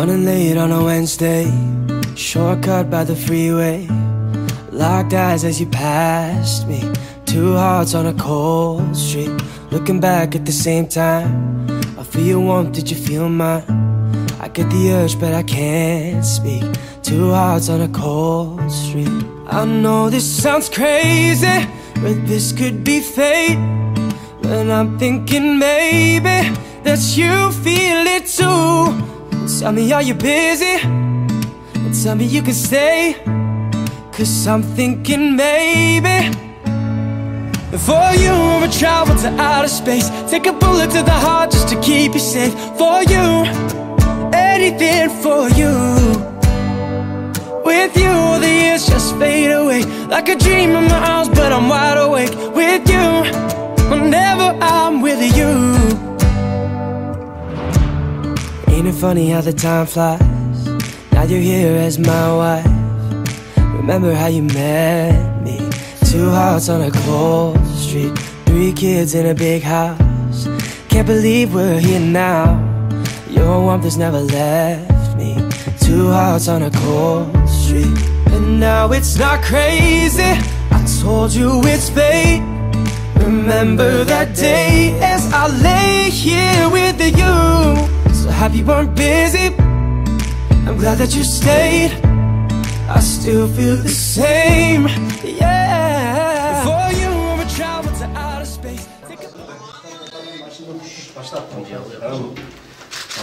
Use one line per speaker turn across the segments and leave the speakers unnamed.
Running late on a Wednesday, shortcut by the freeway. Locked eyes as you passed me, two hearts on a cold street. Looking back at the same time, I feel your warmth, did you feel mine? I get the urge, but I can't speak. Two hearts on a cold street. I know this sounds crazy, but this could be fate. But I'm thinking maybe that you feel it too. Tell me, are you busy? And tell me you can stay. Cause I'm thinking maybe for you, I would travel to outer space. Take a bullet to the heart just to keep you safe. For you, anything for you. With you, all the years just fade away. Like a dream in my arms, but I'm wide awake. With you, whenever I'm with you. Ain't it funny how the time flies? Now you're here as my wife. Remember how you met me? Two hearts on a cold street, three kids in a big house. Can't believe we're here now. Your warmth has never left me. Two hearts on a cold street. And now it's not crazy. I told you it's fate. Remember that day as I lay here with you. So happy you weren't busy. I'm glad that you stayed. I still feel the same, yeah. For you, I would travel to outer space. Take a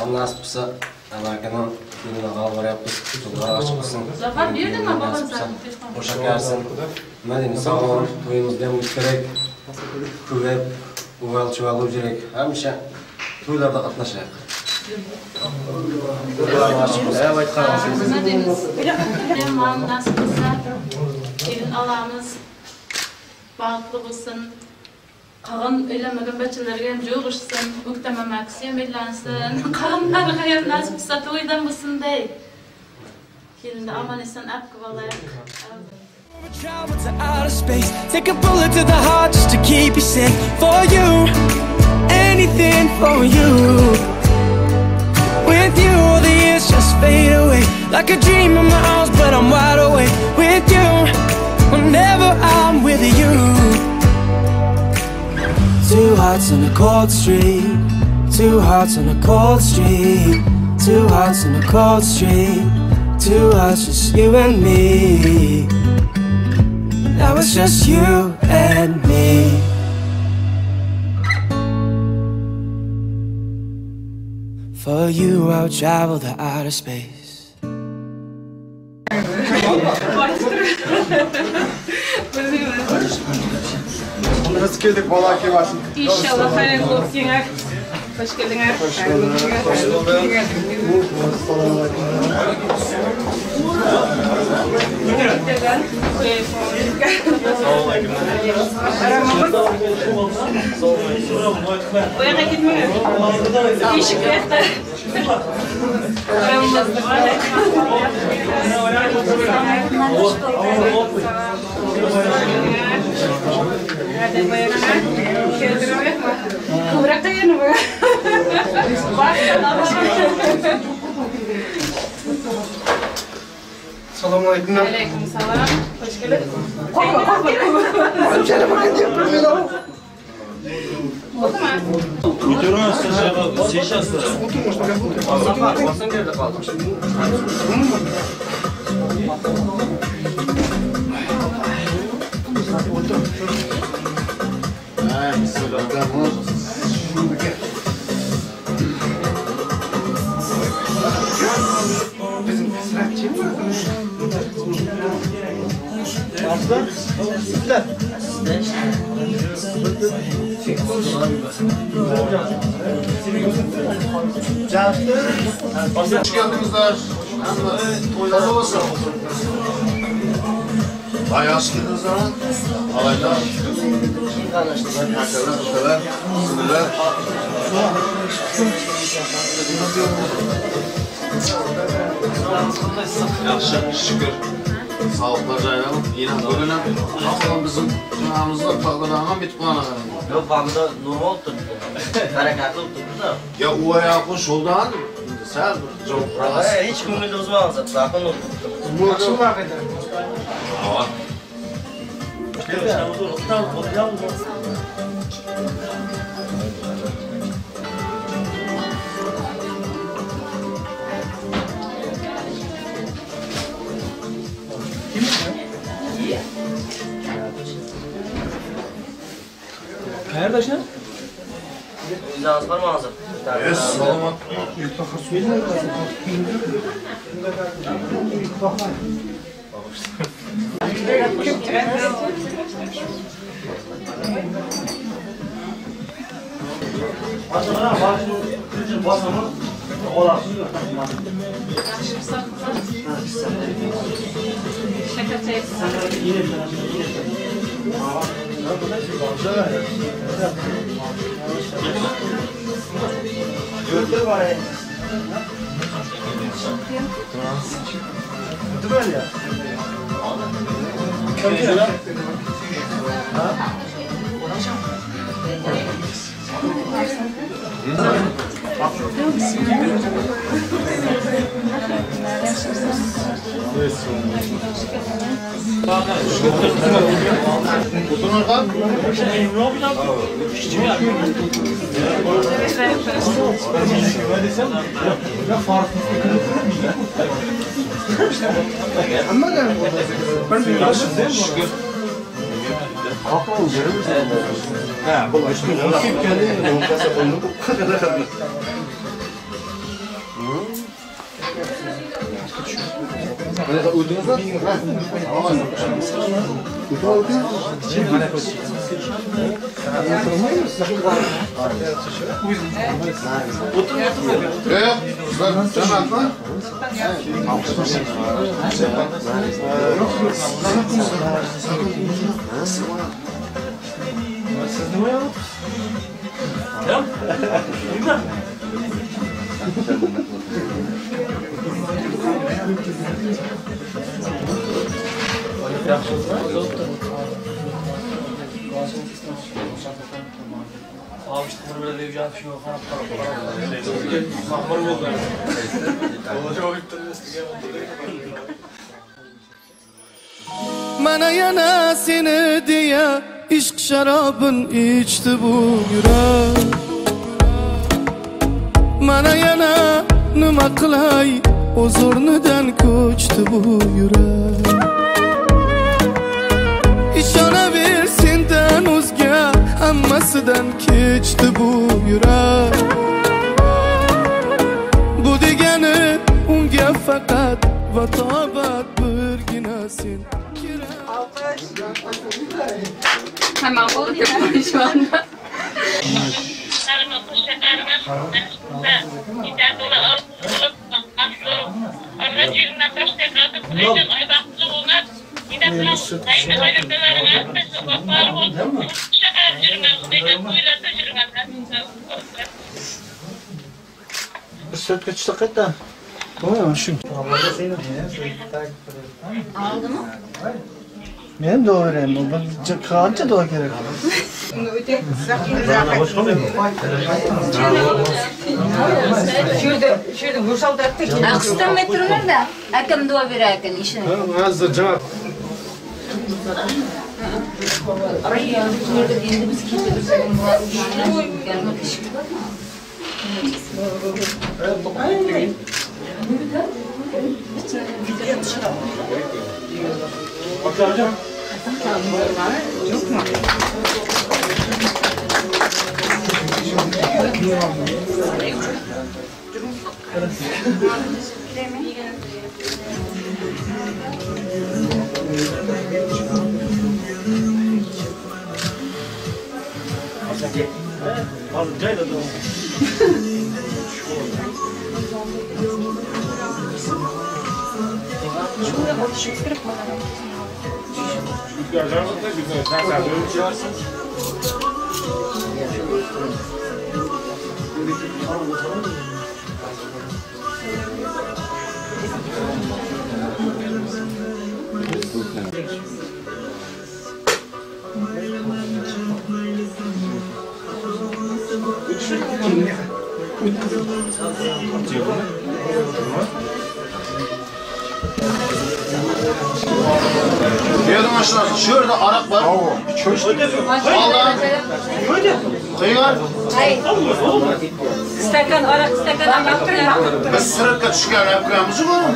Al nasip bolsa, Alakanyň ýüzüne gal barýapyz, ýollar açyk bolsun.
Zafar berdiňmi babam sana telefon?
Hoşa gelsin. Nima sag boluň, toýumyzda hem ötkerek. Köwep, uwal çuwal bolup ýörek. Hemişe toýlarda gatnaşaýak. Ýollar açyk bolsun.
Nima deymiz? Mal nasip bolsa, gelin alamyz. Bagtly bolsun. Kagan öýlenmegen beçelerge hem joguşsun. Uktamamaksy hem öýlensin. Kaganlarga hem nasip bolsa toýdan bolsun deý. Gelindi aman esen apky bolaýak.
Travel to outer space. Take a bullet to the heart just to keep you safe. For you, anything for you. With you, all the years just fade away. Like a dream in my arms, but I'm wide awake. With you, whenever I'm with you. Two hearts on a cold street. Two hearts on a cold street. Two hearts on a cold street. Two hearts, just you and me. Now it's just you and me. For you, I'll travel to outer space.
Biz keldik bala kebaşın.
Inşallah hayırlı olsun. Hoş geldin.
Hoş bulduk. Hoş bulduk.
Oýa gitme. Işik ýakda.
Salam aleyküm.
Aleyküm salam. Hoş geldin.
Hoş geldinizler. Toylar olsun. Ay hoş geldiniz lan. Alaylar. Akalar, akalar, sinirler. Yaxşı, şükür. Sağlıklar caylanıp, yine bugüne Aslında bizim dünyamızda tağlarına bitip kullanalım.
Yok bağımda normal tuttu. Hareketli tuttu da.
Ya o ayağı şoldan, Säl bir jogap.
Hiç köňülde buzmaňyz, zakon boldy.
Qayerda shu?
Uyingiz bormi hozir?
Es, salomat.
Shakar chay.
Yo'q, sizlar jamoatmi?
Mana yana seni deya ishq sharobin ichdi bu yurak. Mana yana nima qilay o'z o'rnidan ko'chdi bu yurak. Ishonaver sendan o'zga hammasidan kechdi bu yurak. Bu degani unga faqat va tobat birgina sen kerak.
Hemen oldu şu anda. Aldı mı?
Men dua bereyim. Kancha dua gerek?
Aqstan metrolar da akam dua berarkan ishini.
Hozir javob.
Endi biz
Yerden aşağısı. Şu yerde arak var. Aldan. Kıyar.
Stakan arak stakan alıp
Biz sırıkka düşken yapkıyamızı var mı?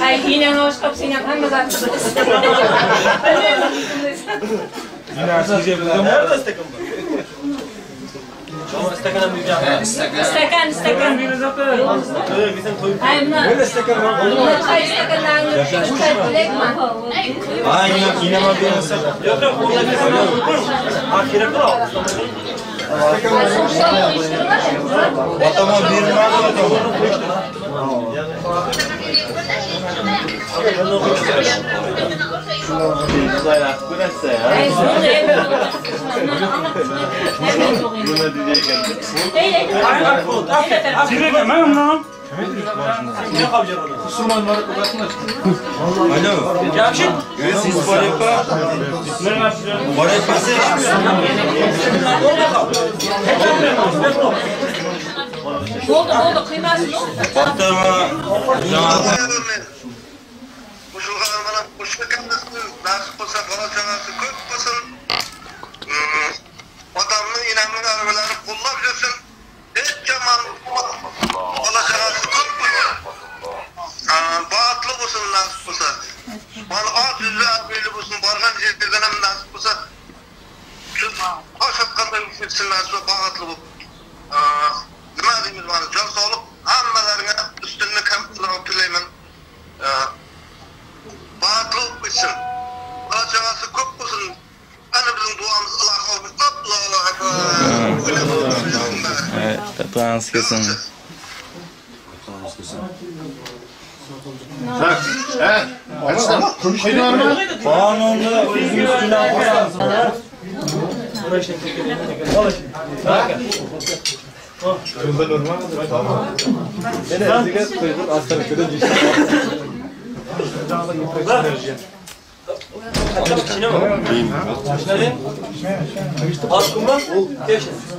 Ay yine hoş kapsın hamma zaten. Stakan stakan. Ay mına. Mına çay stakanlarını çay bilekme. Ay sonunda evet. Oldu oldu kıymasın oldu.
Qo'shilgan bilan qo'shilganmiz, nasib bo'lsa bola chaqasi ko'p bo'lsin. Otamni, enamni arvalari qo'llab yursin. Hech yomon bola chaqasi ko'p bo'lsin. Baxtli bo'lsin nasib bo'lsa. Mana oq yuzli obro'li bo'lsin, borgan yerdan ham nasib bo'lsa. Shu tosh otganday ketsin nasib bo'lsa, baxtli bo'lib. Nima deymiz mana jon sog'lik hammalaringga ustunni tilayman. Baxtli bo'lib ketsin. Bola chaqasi ko'p bo'lsin. Ana bizning duomiz Alloh qabul Allohu akbar.
Tatlanız kesin.
He? Açsana. Kıyar mı?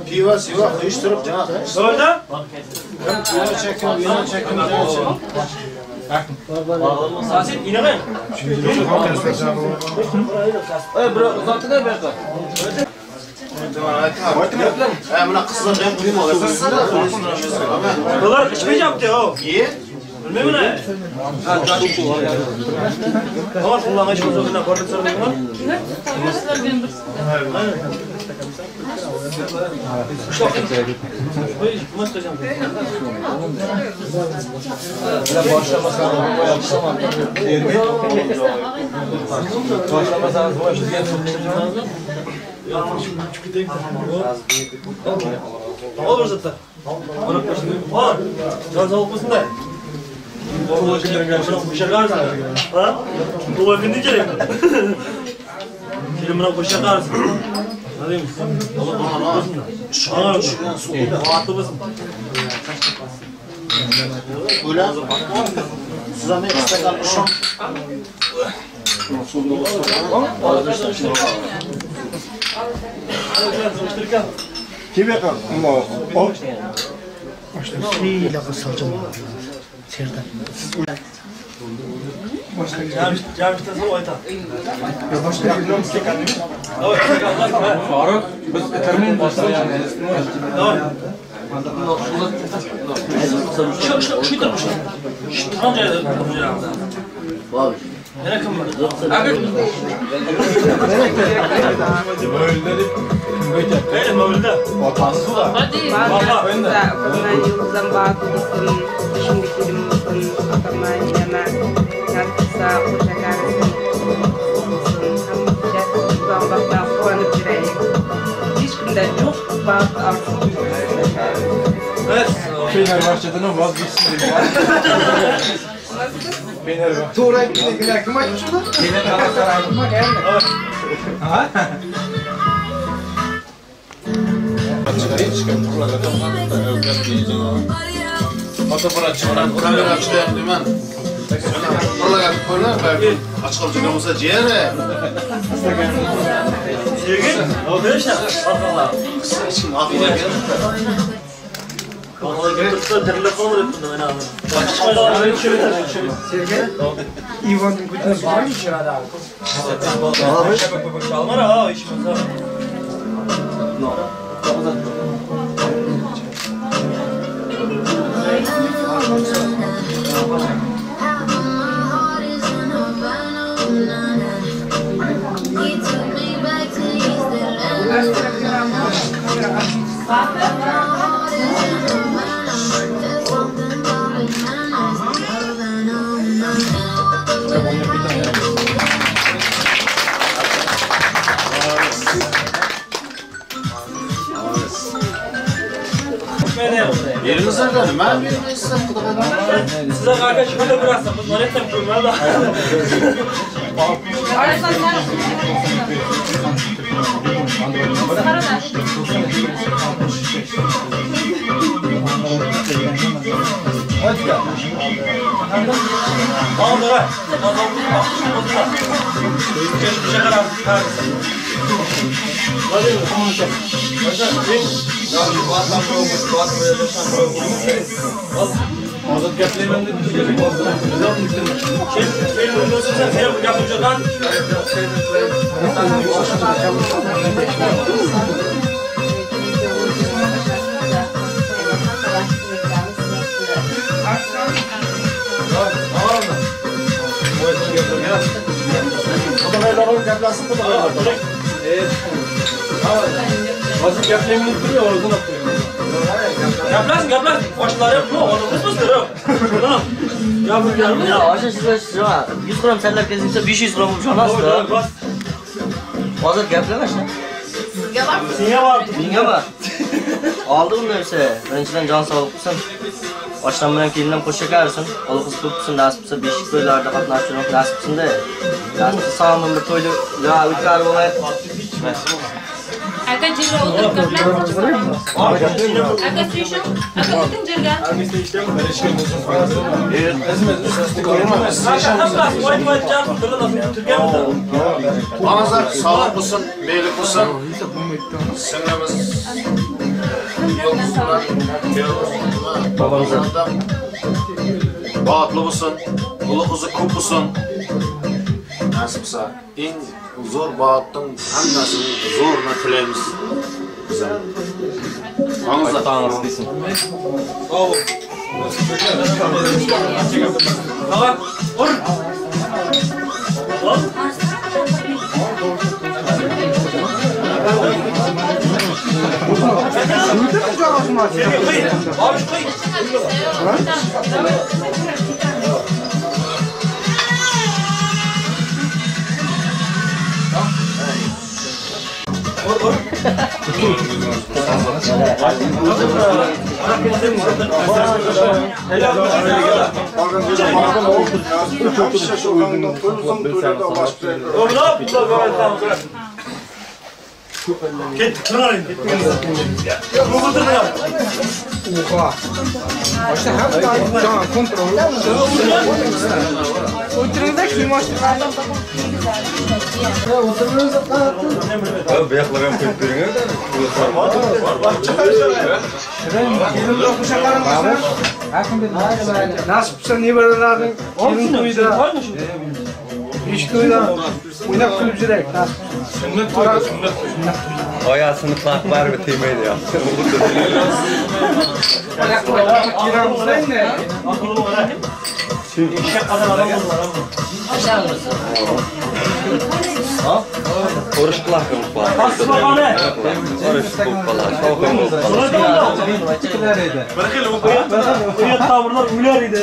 Piva siva kıyıştırıp cana. Piva çekin, vino çekin, vino çekin. He, buna kızlar ben kıyım olur.
Ular içmeyecekti o.
Niye?
Bilmem ne. Tamam kullanma hiç bozulduğuna korkak sorun var. Olur zaten. Olur. Can sağlık olsun da. Ha? Olabilir gerek. Şimdi buna koşakarsın. Ne diyeyim? Allah Rahatlı mısın?
Ulan. Suzan'ı istakan uşak.
Cavişten sonra oyta.
Faruk, biz termin
Şu şu şu tarafı. Şu tam Nereye kim var? Öyle mevlüde.
Hadi.
Yıldızdan bağlı olsun, şimdikilim olsun, atama, ineme, nasılsa hoşa olsun, hamıca baktan kuanıp gireyim. Hiç kimden yok, bağlı alsın.
Evet.
Fenerbahçe'den vazgeçsin.
Nasıl?
To'g'ri aytding, kim aytdi shuni?
Fotoapparat chiqaran, kamera chiqaran deyman. Pırlagan ko'rlar, balki ochiq joyda bo'lsa jeri.
Sergey, ne
Hech kim aql ekan.
Ivanning ko'tini
Beringizlar nima bermaysizlar xudoga.
Size kanka şöyle bıraksam, bu zaten koymalı. Tamam da Hozir gaplayman deb Hozir gaplayman deb turib, og'zini olib qo'yaman. Gaplashing, gaplashing. Boshlari yo'q, odamimizdir. Gapirganmi?
Ya aşa siz 100 gram sallab kelsa 500 gram bo'lib ishonasiz-da. Hozir gaplamash.
Sizga bor.
Senga bor.
Menga bor. Oldi unda esa birinchidan jon sog'lik qilsin. Oshnam bilan kelinam qo'sha karsin. Ul qiz ko'p qilsin, nasib qilsa beshik to'ylarda qatnashib nasib qilsin-da. Nasib qilsa sog'im bir to'yni ya o'tkazib olaylik.
Aka jerga o'tirib gaplashsin. Aka suyishing, aka o'tiring jerga.
Onazlar sog'lik bo'lsin, beylik bo'lsin. Singlimiz Babamızdan baxtli bo'lsin, uli qizi ko'p bo'lsin. Nasib qilsa eng zo'r baxtning hammasini zo'rini tilaymiz. Biz ham. Onazlar
desin.
Tamam. Ur.
Oha. Boshda hamma jon kontrol. O'tiringda kiyim ochdi.
Bu yoqlarga ham qo'yib beringlar.
Nasib qilsa nevaralaring kelin to'yida, beshik to'yida o'ynab kulib yuraylik. Nasib qilsa.
Sunnat to'yda, sunnat to'yda. Oyasini qilaq baribir tegmaydi ya.
Kelamiz endi.
Urush qilaq bo'lib qoladi. Urush bo'lib qoladi, shovqin bo'lib qoladi.
Bir xil uyat tomirlar ular edi.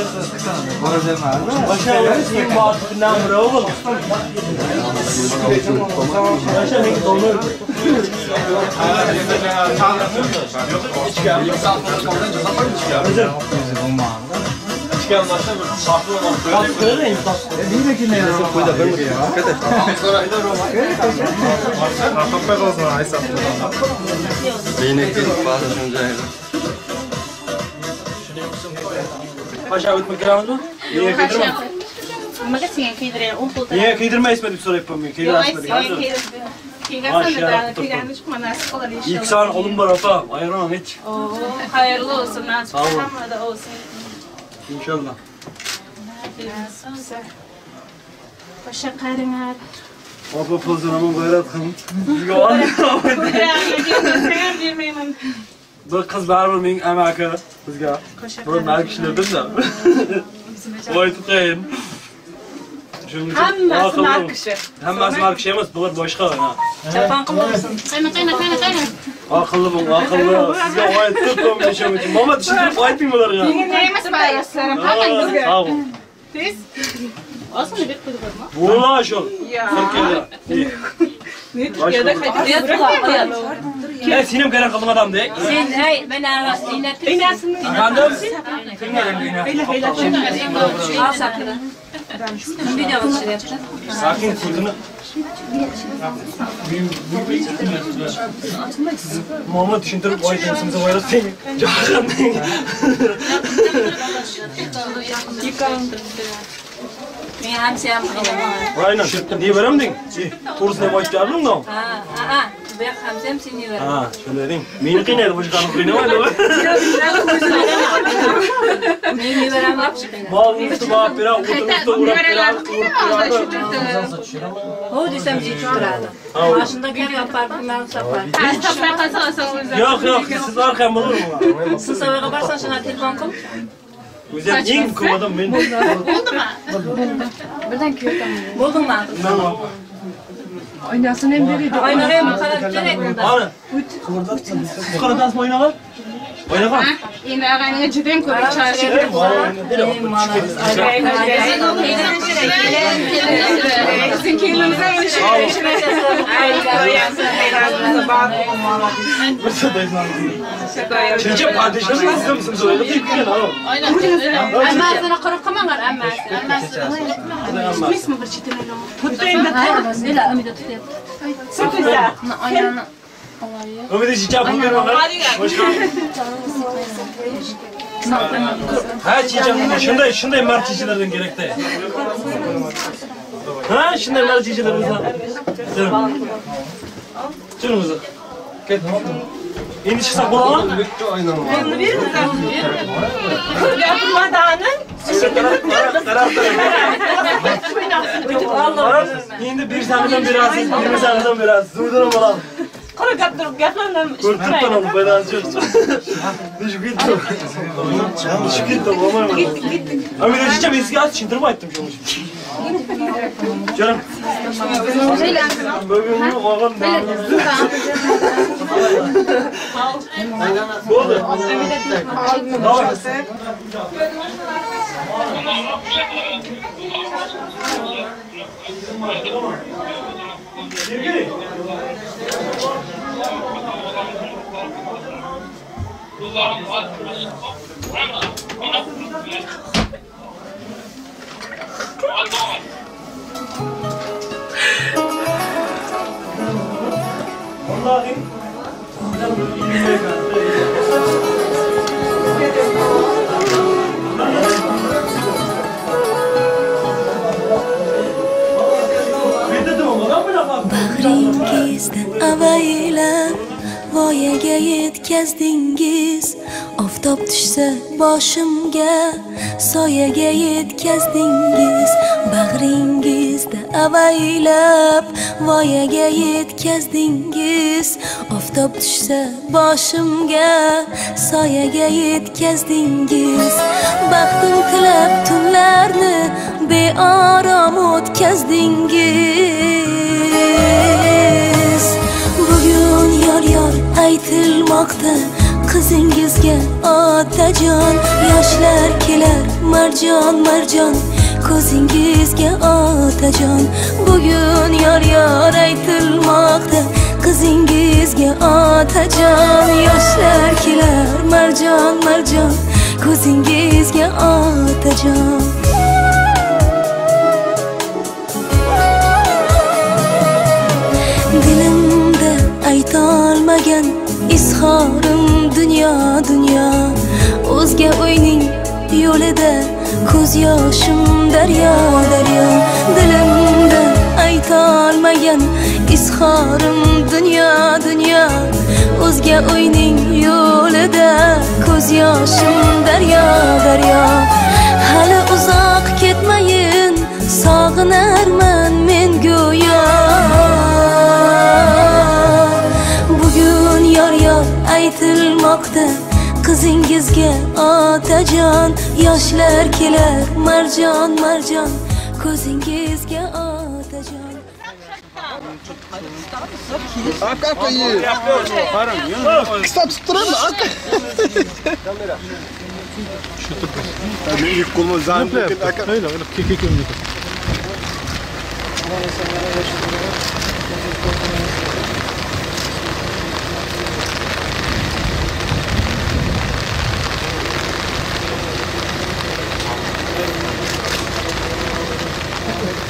Boshqa eng baxtlidan biri o'g'il. Boshqa eng dollar. Aşağı ötmek kiramızmı? Niye kıydirmem?
Nimaga senga kiydirayman? O'ng qo'l
Niye kıydirmaysan deb so'rayapman men. Kiydirasizmi degan.
Kiygansan kiygani chiqma nasib qilar inshaalloh.
Ikki soni qo'lim bor opa, ayirmam hech.
Oo, xayrli bo'lsin, nasib
Sog' bo'ling.
hammada bo'lsin.
Inshaalloh.
Boshqa qaringlar.
Opa pul so'ramam g'ayrat qiling.
Ko'rgan bermayman.
Bir qiz baribir mening amaki bizga. Bir mard kishilardan-da. Voy tutayın. Shuning uchun
Hammasi
aqlli
mard
bo'ling.
kishi.
Hammasi mard kishi emas, bular boshqa. ha.
Chapon qilmoqsin. Qayna, qayna, qayna, qayna.
Aqlli bo'ling, aqlli. Sizga oy tutib shuning uchun. Mama tushuntirib ayting bularga.
Emas bayraslarim,
Ha, Sog' bo'ling.
Tez. Osini berib qo'ydi bormi?
Bo'la shu.
Ya.
Sirkada.
Yerda qaytib
Ya sen ham kerak qildim odam de.
Sen hey men
Inasini
Efendim?
Al sakın. Video tushirayapti.
Sakin ko'zini. Mama tushuntirib ayting, simsa bayram sen. Jahonding.
Men hamsiyam qilaman.
Aynan. Ne beramding? To'g'risini ham aytgandim da.
Ha, ha, ha. Bu yoq hamsiyam sen ne
Ha, shunday deng. Meni qiynaydi, boshqani qiynamaydi.
Men nevaram вообще qiynaydi.
Molni ustida olib beradi, o'tin ustida o'rab beradi, urib beradi.
Ho desam jek turadi. Mashinada kelib olib borib, safar.
Topmay qolsa olsa o'zi.
Yo'q, yo'q, siz orqam bo'lurmi?
Siz borsang shuna telefon qil.
O'zi ham eng ko'p odam men.
Bo'ldimi?
Birdan Bo'ldingmi?
Oynasini ham beraydi.
Oynaga ham qarab kerak unda.
Ana. Siz qaratasizmi oynaga? Oynaga.
Endi og'ayniga juda ham ko'p charchadi. Sizning kelinimiz ham
Chincha padishamiz sizmi simsoyda ketgan ha.
Hammasini quruq qilmanglar, hammasi. Hammasini.
Tutmaysizmi bir chetini? Tutaymi?
Nela, Umida tutyapti.
Tutmaysa.
Oynani
Umida chicha pul berma. Boshqa. Ha, chicha shunday, shunday mard chichalardan kerakda. Ha, shunday mard chichalar bo'lsa. Jurimiz. Ket. Endi chiqsak bo'ladimi?
Gapirmadani.
Endi bersangiz ham berasiz, bermasangiz ham berasiz. Zo'rdan bo'ladi.
Qora gap turib gaplardan
Ko'rib turibman, foydasi yo'q. Tushib ketdim. Tushib ketdim, bo'lmayman. Amir chicha men sizga tushuntirib aytdim shuni. Jonim. Bugun o'g'lim Bo'ldi. Давай. Vallahi
Bag'ringizda avaylab voyaga yetkazdingiz Oftob tushsa boshimga soyaga yetkazdingiz Bag'ringizda avaylab voyaga yetkazdingiz Oftob tushsa boshimga soyaga yetkazdingiz Baxtim tilab tunlarni beorom o'tkazdingiz Bugun yor yor aytilmoqda qizingizga otajon Yoshlar kelar marjon marjon ko'zingizga otajon Bugun yor yor aytilmoqda qizingizga otajon Yoshlar kelar marjon marjon Ko'zingizga otajon. Dilimda aytolmagan izhorim dunyo dunyo. O'zga uyning yo'lida ko'z yoshim daryo daryo. Dilimda aytolmagan izhorim dunyo dunyo. O'zga uyning yo'lida ko'z yoshim daryo daryo. Hali uzoq ketmayin, sog'inarman men go'yo. Bugun yor yor aytilmoqda qizingizga otajon. Yoshlar kelar marjon marjon ko'zingizga otajon.
Aka aka ye. Kısa tutturayım mı? Aka.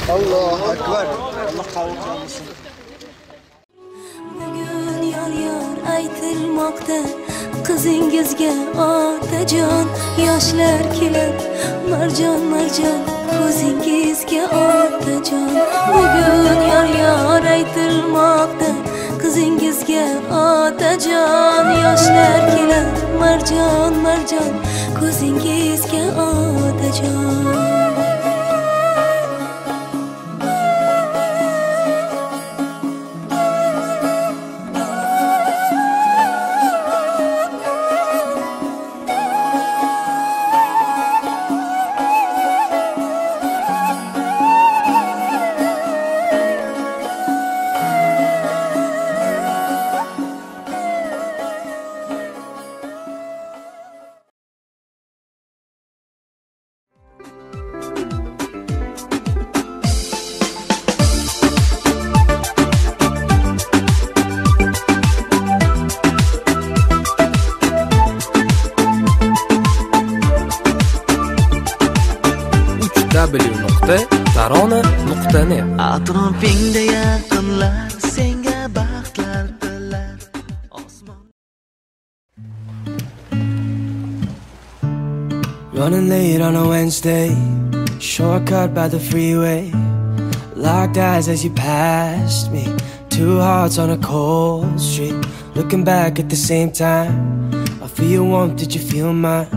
Allahu Akbar. Allah kabul kılsın.
Bugun yor yor aytilmoqda qizingizga otajon. Yoshlar kelar marjon marjon ko'zingizga otajon. Bugun yor yor aytilmoqda qizingizga otajon. Yoshlar kelar marjon marjon ko'zingizga otajon.
www.tarona.net
Atrofingda yaqinlar senga baxtlar tilar. Osmon.
Running late on a Wednesday, shortcut by the freeway. Locked eyes as you passed me, two hearts on a cold street. Looking back at the same time, I feel your warmth, did you feel mine?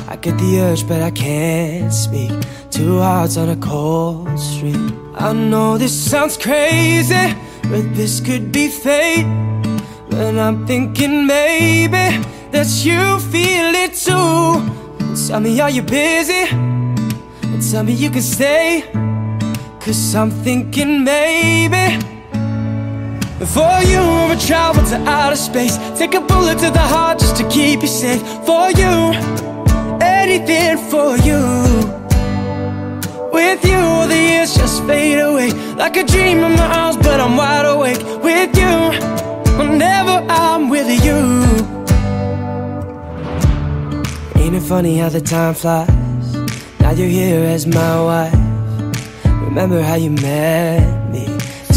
I get the urge but I can't speak. Two hearts on a cold street. I know this sounds crazy, but this could be fate. But I'm thinking maybe that you feel it too. And tell me, are you busy? And tell me you can stay. Cause I'm thinking maybe for you I would travel to outer space. Take a bullet to the heart just to keep you safe. For you, anything for you. With you, all the years just fade away. Like a dream in my arms, but I'm wide awake. With you, whenever I'm with you. Ain't it funny how the time flies? Now you're here as my wife. Remember how you met me?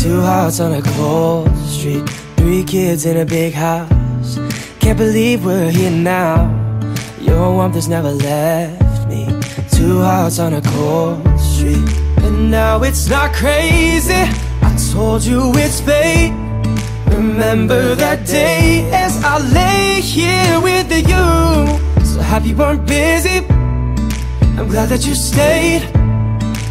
Two hearts on a cold street, 3 kids in a big house. Can't believe we're here now. Your warmth has never left me. Two hearts on a cold street. And now it's not crazy, I told you it's fate. Remember that day as I lay here with you. So happy you weren't busy, I'm glad that you stayed.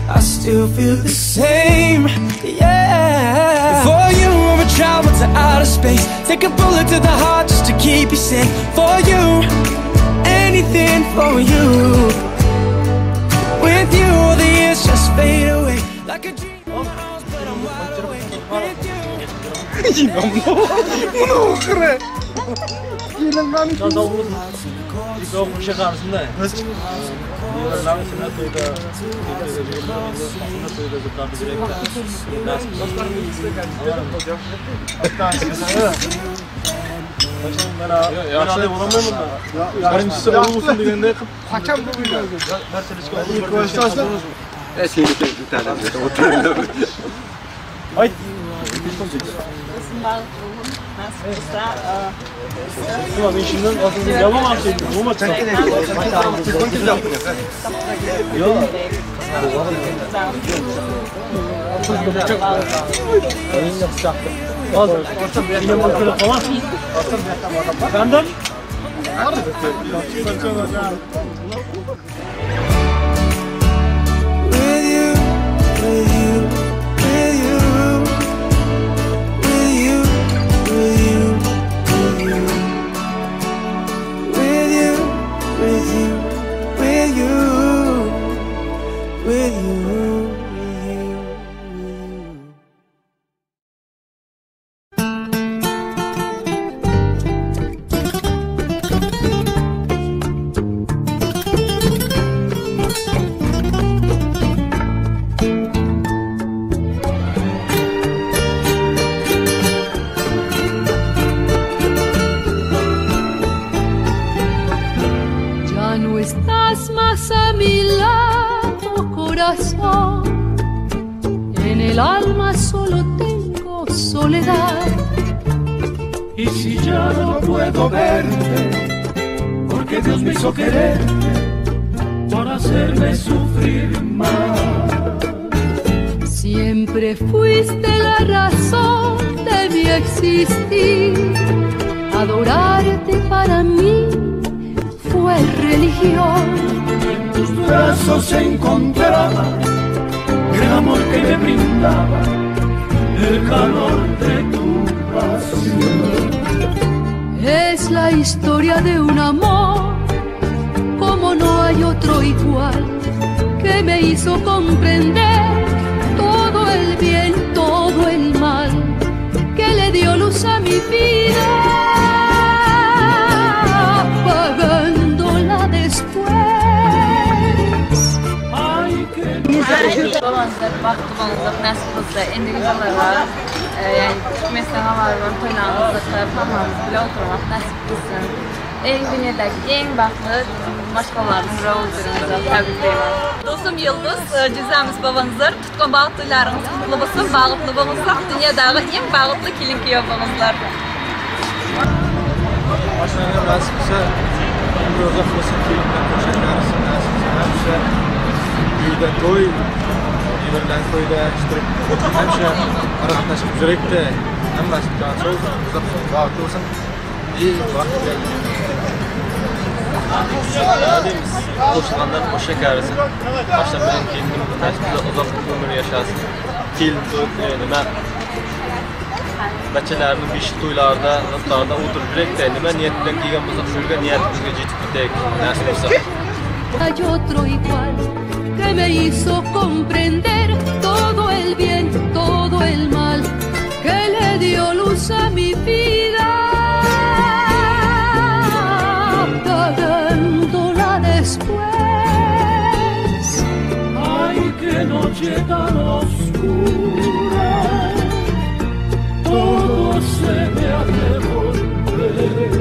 I still feel the same, yeah. For you I would travel to outer space. Take a bullet to the heart just to keep you safe. For you, anything for you. With you all the years just fade away. Like a dream in my arms, but I'm wide awake. With you.
Ýagşy bolamam. Birinjisi olsun degende
Hakem bu İlk başta
Ayt. Ulan işinden aslında yapamam şey. Bu maç. Yok. Benden?
With you, with you, with you, with you, with you, with you, with you, with you, with you, with you, with you.
Ya no estás más a mi lado, corazón. En el alma solo tengo soledad.
Y si ya no puedo verte, porque Dios me hizo quererte, por hacerme sufrir más.
Siempre fuiste la razón de mi existir. Adorarte para mí fue religión.
En tus brazos encontraba el amor que me brindaba, el calor de tu pasión.
Es la historia de un amor como no hay otro igual, que me hizo comprender todo el bien, todo el mal, que le dio luz a mi vida, apagándola después.
Babanızlar, bahtlı bolunuzlar, nasip bolsa, endigi ýyllarda, ýagny Türkmenistana baryp toýlarymyzda hammamyz bile oturmak nasip bolsun. Iň dünýädäki iň bagtly maşgalalaryň biri boldugyňyzy täbrikleýän.
Dostum Ýyldyz, jüzämiz babaňyzlar, tutgan bagt toýlaryňyz gutly bolsun, bagtly bolunsak, dünýädäki iň bagtly kelin-küýew bolunuzlar.
Başlarına nasip bolsa, ömrü uzak bolsun, kelin bilen qo'shilgansin, nasip bolsa hamisha uyda to'y, bilan to'yda ishtirib, hamisha qatnashib yuribdi. Hammasi jon sog', uzoq bo'lsin, baxtli bo'lsin. Baxt
Qo'shilganlar qo'sha karisin. Başta bilen kelinim nasip bolsa uzoq umr yashasin. Kelin to'y nima bachalarni beshik to'ylarida, nutlarda o'tirib yurakda nima niyat bilan kelgan bo'lsak, shunga niyatimizga yetib ketaylik, nasib bo'lsa.
Hay otro igual que me hizo comprender todo el bien, todo el mal, que le dio luz a mi vida, apagándola después.
Ay, qué noche tan oscura, todo se me ha de volver.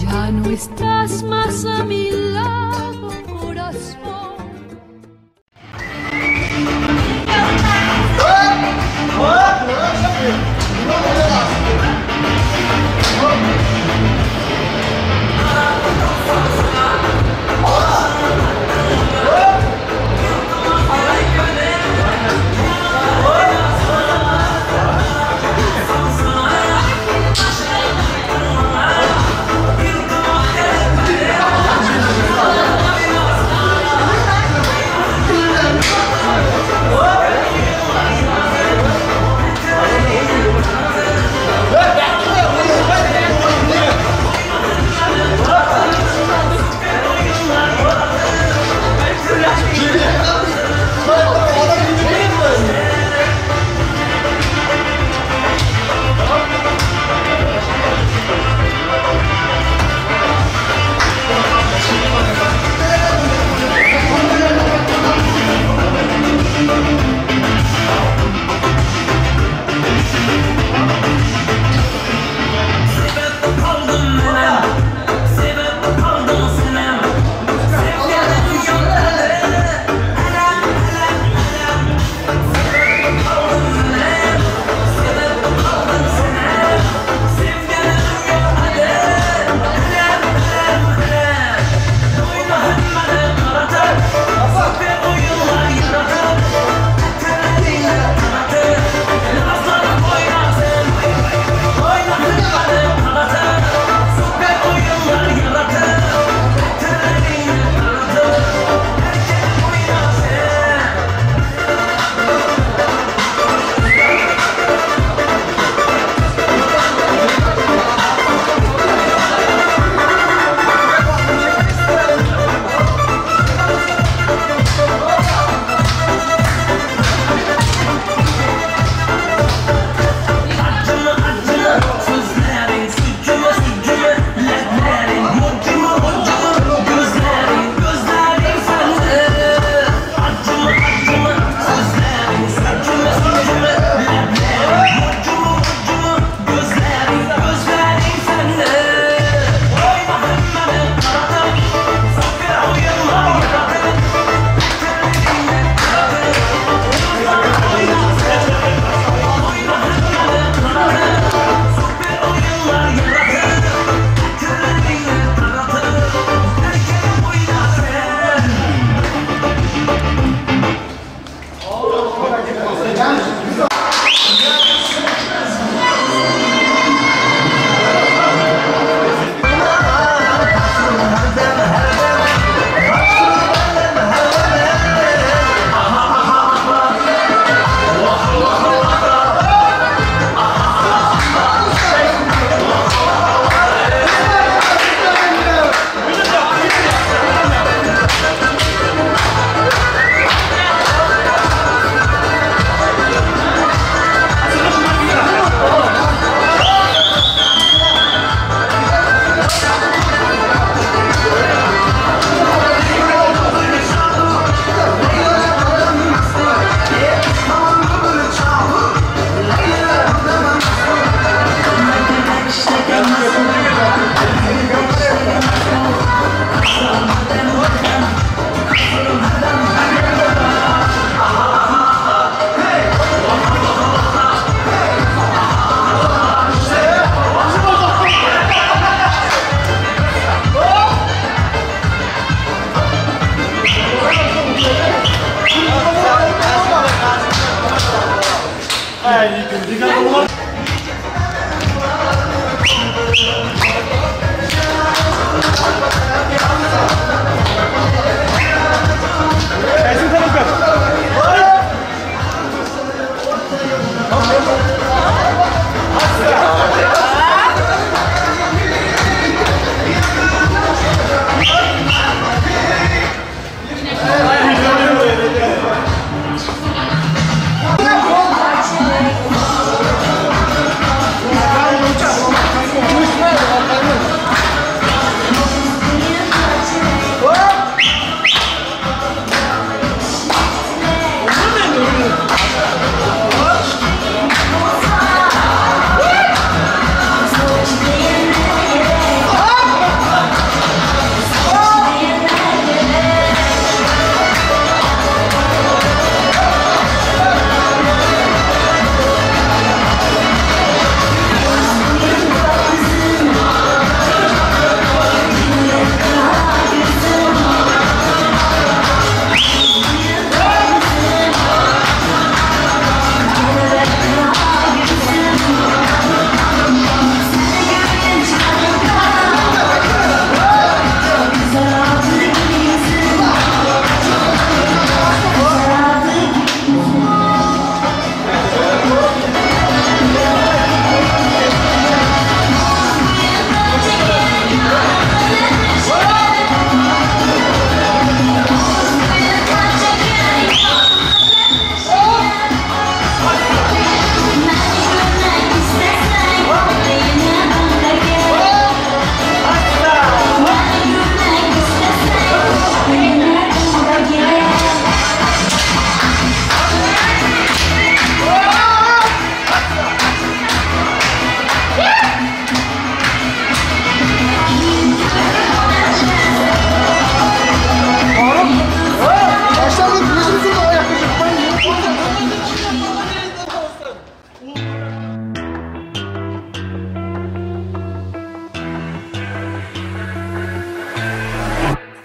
Ya no estás más a mi lado, corazón.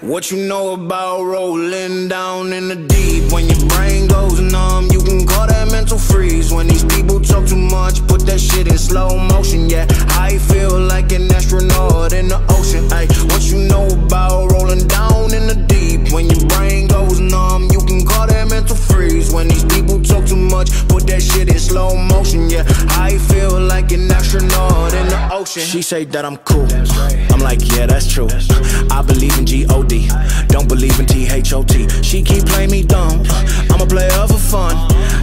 What you know about rolling down in the deep? When your brain goes numb, you can call that mental freeze. When these people talk too much, put that shit in slow motion. Yeah, I feel like an astronaut in the ocean. Ay, what you know about rolling down in the deep? When your brain goes numb, you can call that mental freeze. When these people talk too much, put that shit in slow motion. Yeah, I feel like an astronaut in the ocean. She say that I'm cool. I'm like, yeah, that's true. I believe in G-O-D, don't believe in T-H-O-T. She keep playing me dumb, I'm a player for fun.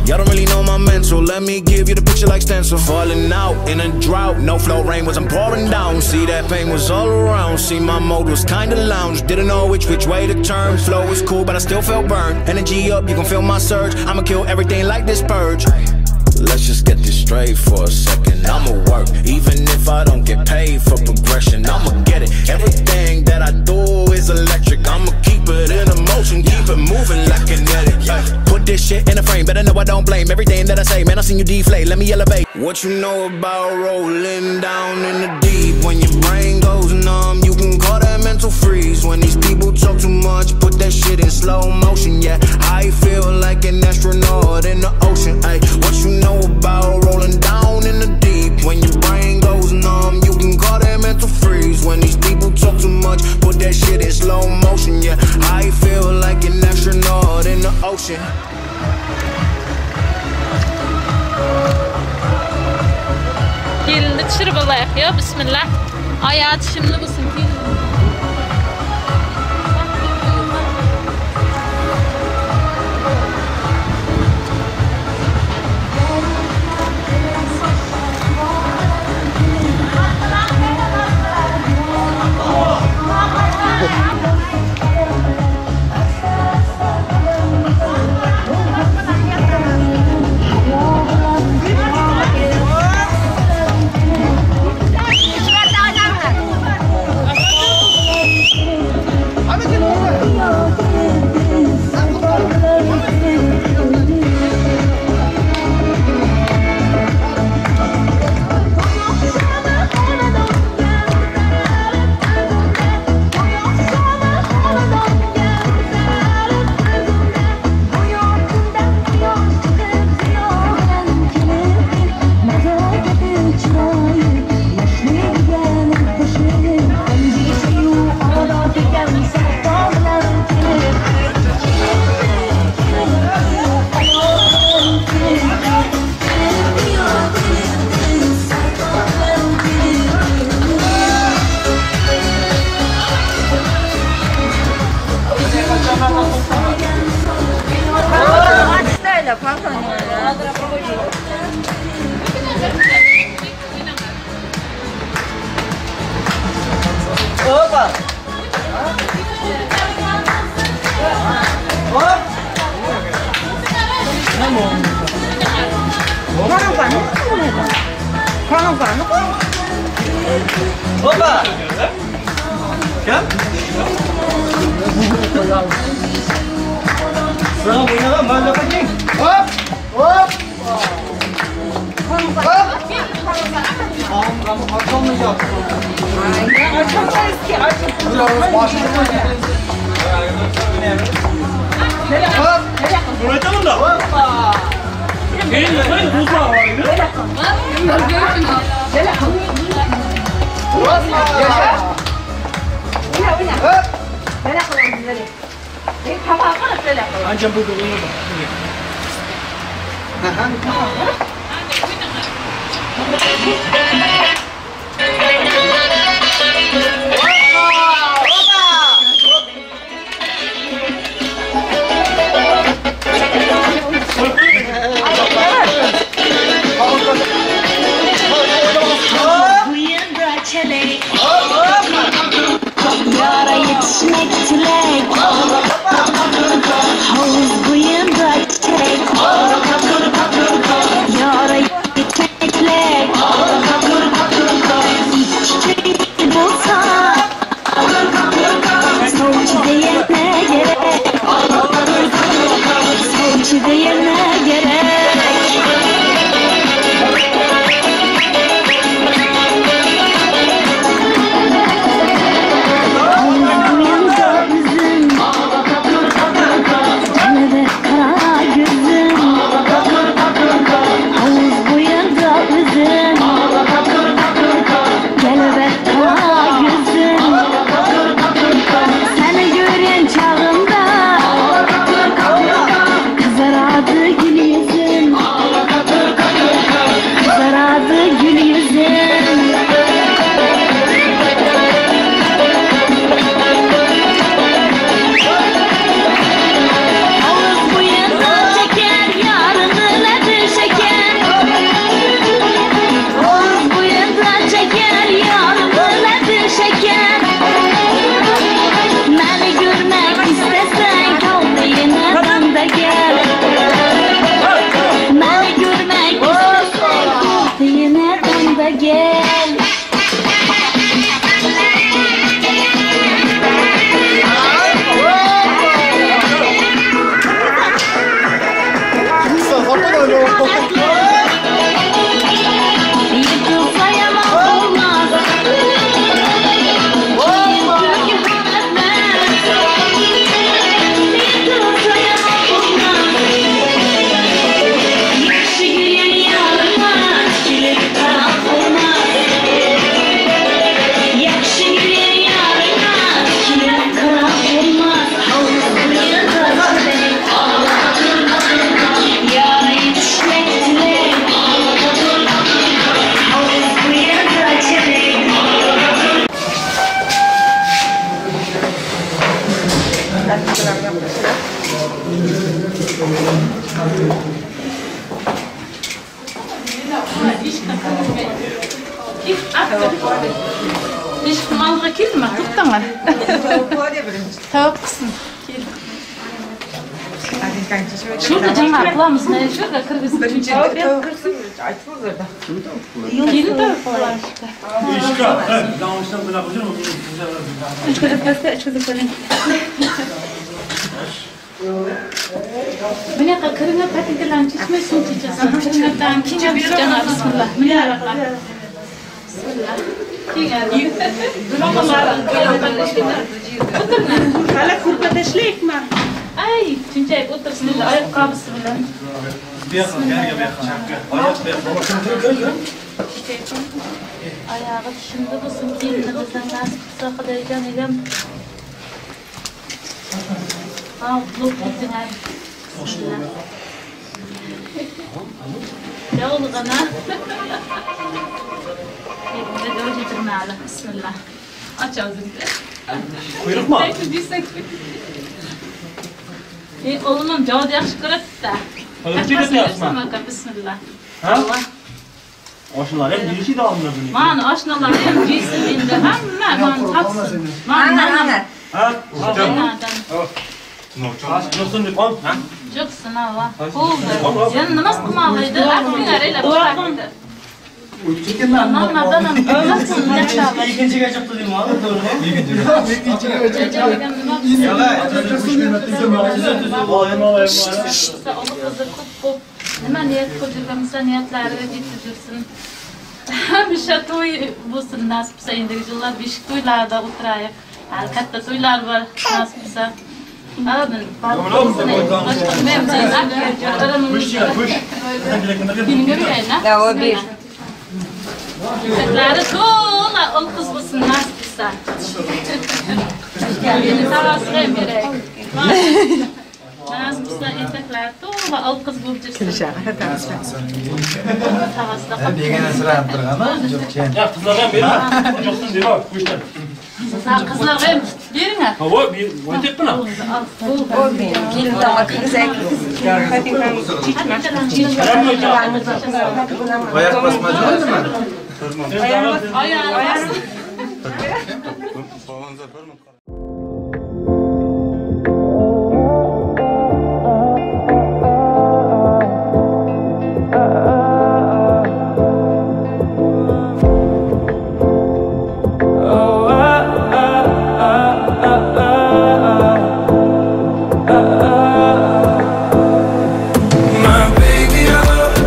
Y'all don't really know my mental, let me give you the picture like stencil. Falling out in a drought, no flow rain was I'm pouring down. See that pain was all around, see my mode was kinda lounge. Didn't know which way to turn, flow was cool but I still felt burned. Energy up, you can feel my surge, I'ma kill everything like this purge. Let's just get this straight for a second. I'ma work, even if I don't get paid for progression. I'ma get it. Everything that I do is electric. I'ma keep it in a motion, keep it moving like kinetic. Put this shit in a frame, better know I don't blame everything that I say. Man, I seen you deflate, let me elevate. What you know about rolling down in the deep? When your brain goes numb, you can call that mental freeze. When these people talk too much, put that shit in slow motion. Yeah, I feel like an astronaut in the ocean. Ay, what you know about rolling down in the deep? When your brain goes numb, you can call that mental freeze. When these people talk too much, put that shit in slow motion. Yeah, I feel like an astronaut in the ocean.
Gelinni düşürüp alaýyk ýa bismillah. Aýagy dişimli bolsun gelin.
Hoppa! Kim?
Hop! Hop!
Yara yetişmek tilek, havuz boyunda çek. Yara yetişmek tilek, içki bolsa, soğuk diyene gerek, soğuk diyene gerek.
Hiç kim aldyga kelme, to'xtanglar. Tavab qilsin. Şurada жаңа қыламыз, şurada kirgizip.
Birinchi kirsin, aytыңыздар да.
Kelin tavab qilamiz. Bunaqa kiringlar, patinkalarni chechmay suv chechasan. Kiringlardan keyin jana bismillah. Bismillah. Bismillah.
Hali ko'rpa tashlayikmi?
Ay, chunchayib o'tirsin, oyoqqobisi bilan. Oyog'i tushimli bo'lsin, kelinimizdan nasib qilsa Xudoyjon egam. Bag'tli bo'lsin. Bismillah. Yolg'ana. Bismillah. Aç ağzını.
Kuyruk mu?
E, oğlum cevap yaxşı ko'radi-da. Bismillah.
Ha? Oshnalar ham yeyishdi oldinda buni.
Mani oshnalar ham yesin endi hamma mani topsin. Mani nana.
Ha? Yo'qsin deb qol, ha?
Yo'qsin, ava. Bo'ldi. Yana nima qilmoqli Akminglar elab chiqardi.
Ikkinchiga chiqdi deyman, to'g'rimi?
Nima niyat qilib yurgan bo'lsa, niyatlariga yetib yursin. Hamisha to'y bo'lsin nasib qilsa, endigi yillar beshik to'ylarda o'tiraylik. Hali katta to'ylar bor nasib qilsa. Amin. Eteklari to'la ul qiz bo'lsin nasib qilsa. Meni tavasini ham beraylik. Nasib qilsa etaklari to'la ul qiz bo'lib yursin.
Begona siranib turgan, yo'q,
Ya qizlarga ham berma. Yo'qsin deyman, qo'shlar.
Qizlarga ham beringlar.
Ha, voy, aytyapman.
Kelin tomon kirsak.
Oyoq bosma jo'natmi?
Oyog'ini bossin.
My baby, I love,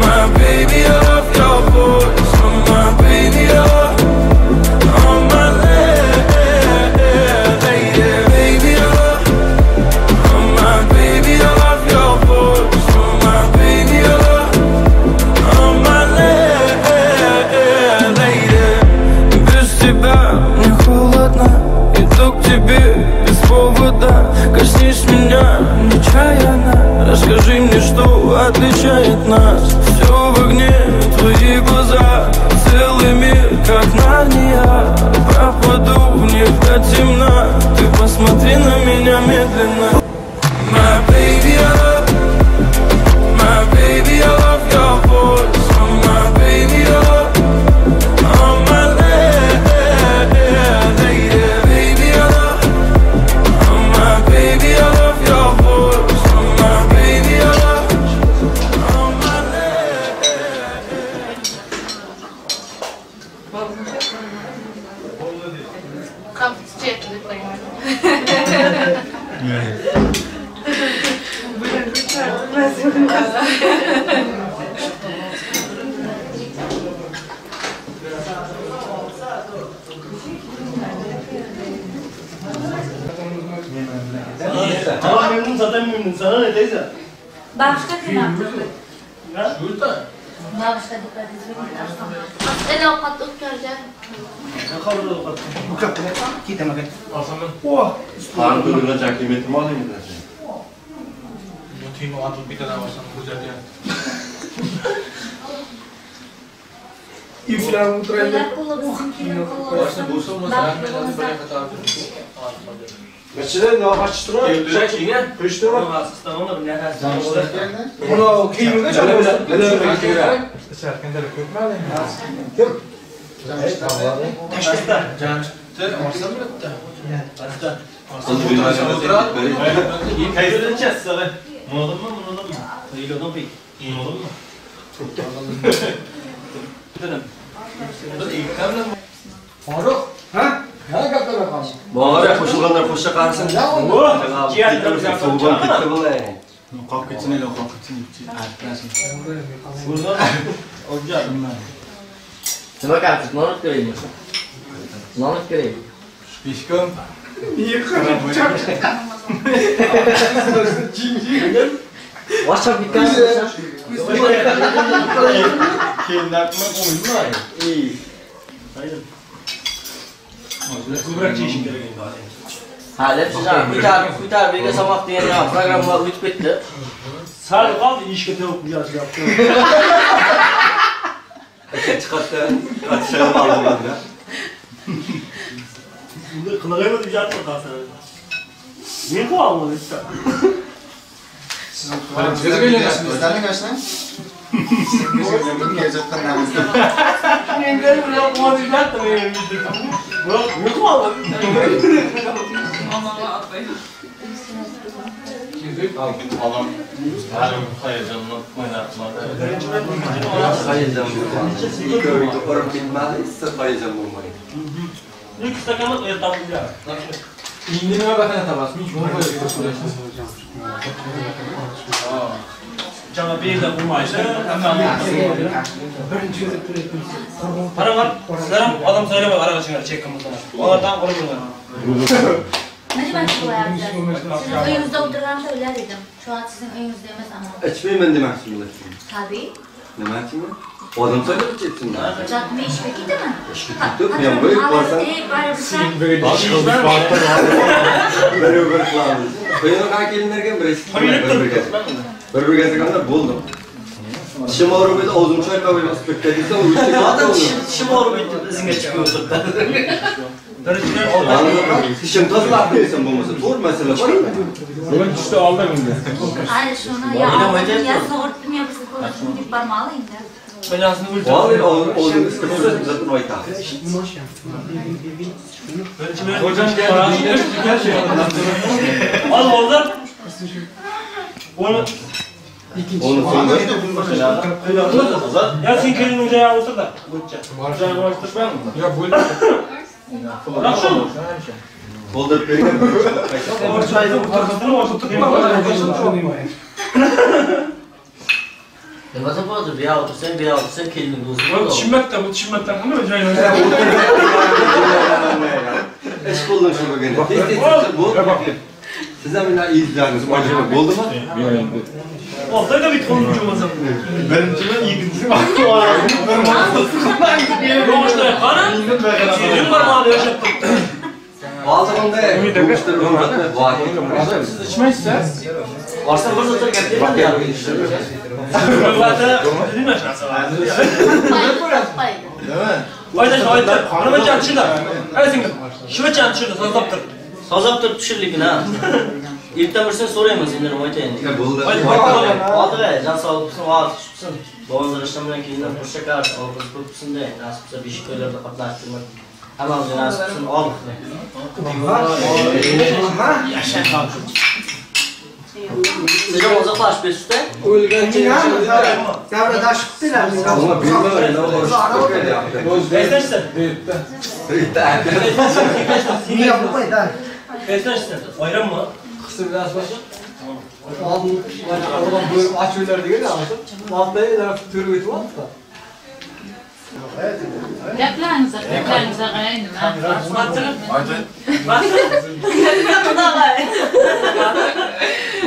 my baby, I love your voice. Oh, my baby, I love, oh, my lady. Baby, I love, oh, my baby, I love your voice. Oh, my baby, I love, oh, my lady. Без тебя мне холодно, иду к тебе без повода. Коснись меня нечаянно, расскажи мне, что отличает нас. Все в огне, твои глаза, целый мир, как Нарния. Пропаду в них до темна, ты посмотри на меня медленно. My baby, I love, my baby, I love your voice. Oh, my baby, I love, oh, my lady. Baby, I love, oh, my baby, I love your voice. Oh, my baby, I love, oh, my
Tamam memnun zaten memnun. Sana ne teyze?
Bağışla kıymetli.
Şurada.
Bağışla dikkat edin.
El ovqat o'tkazgan.
Qarın doyuracak kıymetimi alayım dersin.
Tüyümü atılıp bir tane alsam güzel ya.
To'ylar qullu bo'lsin, kelin qullu bo'lsin.
Boshda bo'lsa
Baxtli bo'lsin.
Meçede ne açtıra? Kıştıra. Bunu kiyimde Kim? Faruk, ha? Ne gaplar bakalım?
Bora qo'shilganlar qo'sha qarasin. So'g'on ketdi bular.
Qolib ketsin, ele qolib ketsin.
Nima qilasiz? Non olib kelaymi? Non olib kelay.
Beshkom.
WhatsApp bitgan.
Keyin qo'yma.
Ko'proq chekishim kerak endi.
Ha, deb siz Kutar bega samoq degan programma o'tib ketdi.
Sal qoldi ishga tovuq yozib.
Chiqatdi, chiqarib oldim.
Bunda qilig'ayma deb yotib qolsan. Men qilolmadim bitta. Men bilan quvonib yotdim, men Biroq men qilolmadim.
Adam
Hayacan bo'lmadi. Urib ketmadi, issiq hayacan bo'lmadi.
Ilk stakanni ertaga.
Endi nima bahana topasiz? Men shuni
Jama berda bo'lmaydi. Qaranglar, sizlar ham odam so'ramay araga chiqinglar, chekka bo'lsalar. Ulardan qurib bo'lgan.
Nima bo'lyapti? Sizin uyingizda o'tirganimda o'ylar edim. Shu an sizin uyingizda emas ama.
Ichmayman demoqchi bo'lasizmi?
Tabii.
Nima uchun? Odam so'ylab ichibsin.
Jatma ishga ketdimi?
Ishga ketib, men bo'yib borsam,
Ey, baribir sen
bir bir qilamiz. Qo'yini kelinlarga bir bir birga. Bir birga qilganda bo'ldi. Tishim og'rib edi, og'zim chayqab edi, spirtga desa, u
Odam tishim og'rib edi, izingga chiqib o'tirdi.
Tishim tozalab desam bo'lmasa, to'g'ri masala bor.
Bugun tushda oldim endi.
Ay shuni ya ya sog'irtdim ya bizni ko'rishim deb bormali endi.
Vallahi og'zim istirsa, zaten aytadi.
Hocam geldi.
Al oldu. Onu
Onu so'ngra
Ya sen kelin joyiga o'tir da. Joyiga o'tirmaymi?
Yo'q, bo'ldi.
Yaxshi.
To'ldirib bergan.
Nima hozir bu yoqqa o'tirsang, bu yoqqa o'tirsang kelinning o'zi bo'ldi.
Tushunmakda, bu tushunmakdan qanday joyiga
Ish qo'ldan shu bo'lganda. Tez tez bo'ldi. Siz ham izlaringiz ochib bo'ldimi?
Oltayda bit qo'lni bo'lmasa.
Birinchimi, ikkinchisi
Yo'qishlar qani? Senin barmog'ida yashab turibdi.
Hozir unday
Siz ichmaysiz?
Borsam bir so'z gap beradi.
Nima narsa var? Aytash aytdi. Nimachani tushirdi? Ay singlim. Shivachani tushirdi, sozlab turib.
Sozlab turib tushirlikni ha. Erta birsin so'rayman sendan aytayin.
Bo'ldi.
Oldiga jon sog'lik bo'lsin, vaqt tutsin. Bobomlar bilan keyin qo'sha kar, olg'iz ko'p bo'lsin-da, nasib bo'lsa beshik to'ylarda qatnashtirman. Hammamizga nasib bo'lsin, ol. Sizga uzoqlashib berishdi?
O'lgancha Davra
Ama
Qaysidan Qaysidan Ayranmi?
Qism bilan Oldin odam bo'lib ochuvlar degan Vaqtda turib o'tib oldi.
Gaplaringizga, gaplaringizga qarang nima?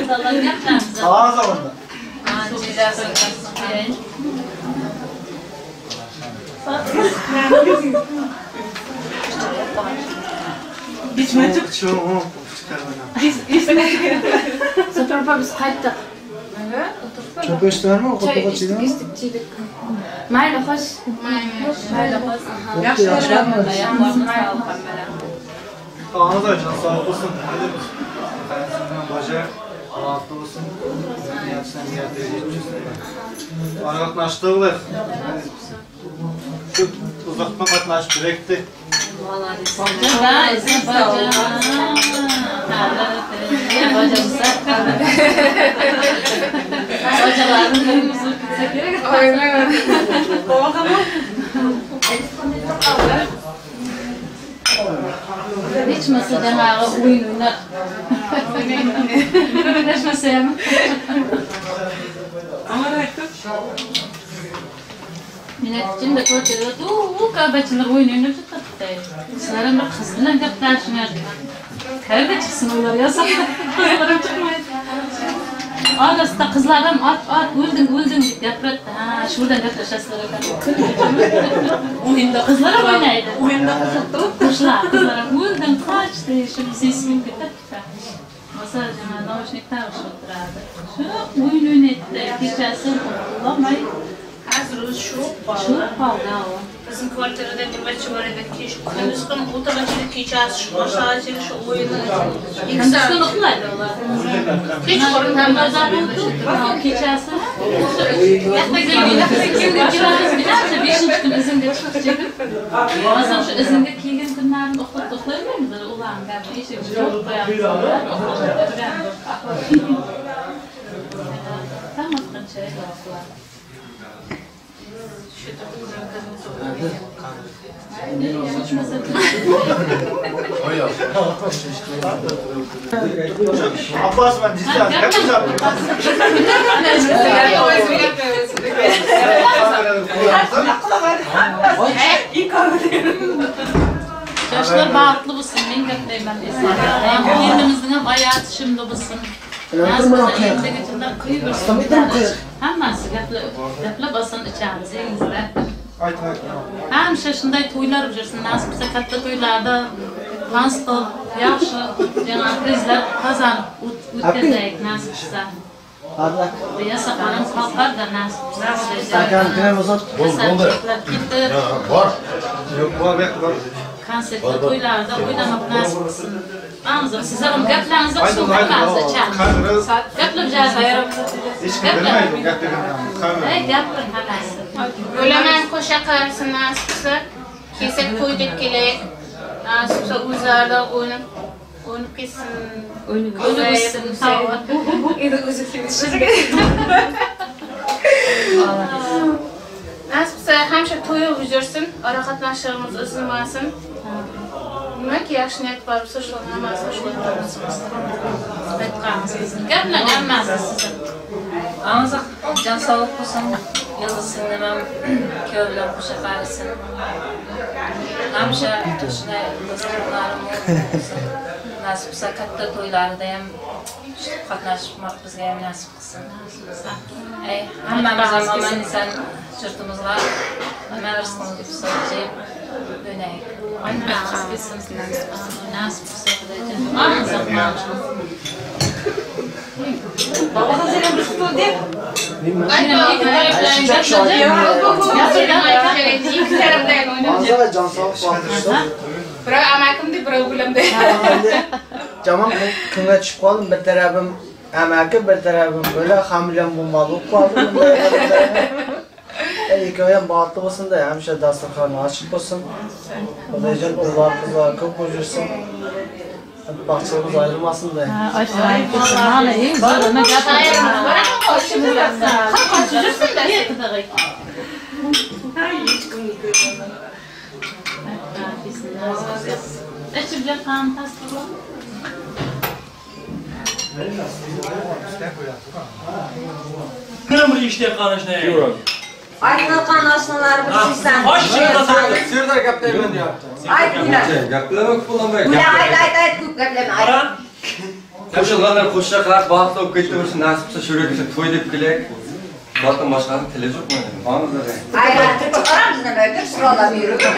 Gaplaringizga.
Sağ olun.
Zafar opa biz qaytdik.
Cho'kishlarmi?
Choy ichdik, ichdik, ichdik. Mayli, xo'sh. Mayli, xo'sh. Yaxshi.
Aňyza jan sag bolsun. Kaýynsyndan baja bagtly bolsun. Niýetine niýetine ýetsin. Aragatnaşdygylar. Şu uzakdan gatnaşyp direkti.
Hiç bolmasa janagy oýun oýnar. Kömekleşmese hem. Men aytdim de köçede du kabaçylar oýun oýnap жатады. Sizler bir kız bilen gepleşiňer. Kerde çyksyn olar ýasa. Kızlarım çykmaýdy. Arasında kızlarım at at öldün öldün diýip gapyrady. Ha, şuradan gepleşesizler eken. Oyunda kızlarım oýnaýdy.
Oyunda gyzykdy.
Kuşlar kızlarım öldün kaç diýişip sesini ketdi. Masa jana наушник tag'ib o'tiradi. Shu o'yin o'ynaydi. Kechasi uxlamay
Hozir o'zi shu
shu qoldi.
Bizim kvartirada bir bachcha bor edi. Kech kunduz kun o'tirgancha kechasi shu boshlag'ancha shu o'yinni
Kunduz kuni uxlaydi ular.
Kechqurun ham
Kechasi beshinchi kun iznga chiqib Masalan shu iznga kelgan kunlarini uxlab uxlayolmaymiz. Ularni gapi eshik yopib qo'yamiz. Tong otgancha uxladi.
Abbas ben cidden hep
Yaşlar bagtly bolsun, men gepleýmen desem. Kendimizin hem hayatı şimdi bolsun. Hammasi gaplab olsin içamiz elimizde. Hamisha shunday to'ylar yursin, nasib bo'lsa katta to'ylarda dans qilib, yaxshi yana prizlar qozonib o'tkazaylik nasib bo'lsa. Yasaqlanib xalqlar da nasib bo'lsa.
Stakan krem uzat.
Konsertlar ketib,
Bor.
Yo'q, bor, bu yoqda bor.
konsertlar, to'ylarda o'ynamoq nasib qilsin. Hamza, sizlar ham gaplaringizni qilamiz, ichamiz. Gaplab
Hech kim bilmaydi, gap deganlarni.
Ey, gapiring hammasi.
O'laman qo'sha qarisin nasib qilsa. Kelsak to'y deb kelaylik. Nasib qilsa o'zlarida o'ynab o'ynab ketsin.
O'ynab o'ssin.
Nasib qilsa hamisha to'yib yursin, ora qatnashig'imiz uzilmasin. Nimaki yaxshi niyat bor bo'lsa, shu hammasini shu
Aytganmiz. Gaplang hammasi sizin.
Aňyza jan saglyk bolsun. Ýyldyz siňlim kuyov bilan qo'sha qarisin. Hamisha shunday dasturxonlarim bo'lsin. Nasib qilsa katta to'ylarida ham qatnashmoq bizga ham nasib qilsin. Ey, hammamiz ham omon eson yurtimizga nima rizqimiz bo'lsa jeb dönaylik.
Nasib qilsa Xudojon.
Manzara jon sog'lik bo'lsin.
Birov amakimdi, birov o'g'limdi.
Jamon kunga tushib qoldim. Bir tarafim amaki, bir tarafim böyle hamilam bo'lmadi bo'lib qoldim. Ikkovi ham baxtli bo'lsin-da, hamisha dasturxon ochiq bo'lsin. Xudojon o'g'illar qizlar ko'p bo'lsin. Baxtimiz ayrilmasin-da.
Eng zo'rini Ichib yoqqan tasdiqlab.
Kim bir ishda qarashni?
Aytgan oshnalar bir sizdan.
Serdar gaplayman deyapti.
Ayt bular.
Gaplama ko'plamay.
Bular ayt ayt ayt ko'p gaplama ayt.
Qo'shilganlar qo'sha qilib baxtli bo'lib ketaversin, nasib qilsa shu yerga to'y deb kelaylik. Boshqa boshqani tili yo'q meni.
Aytib chiqaramiz nimaga sirolab yuribdi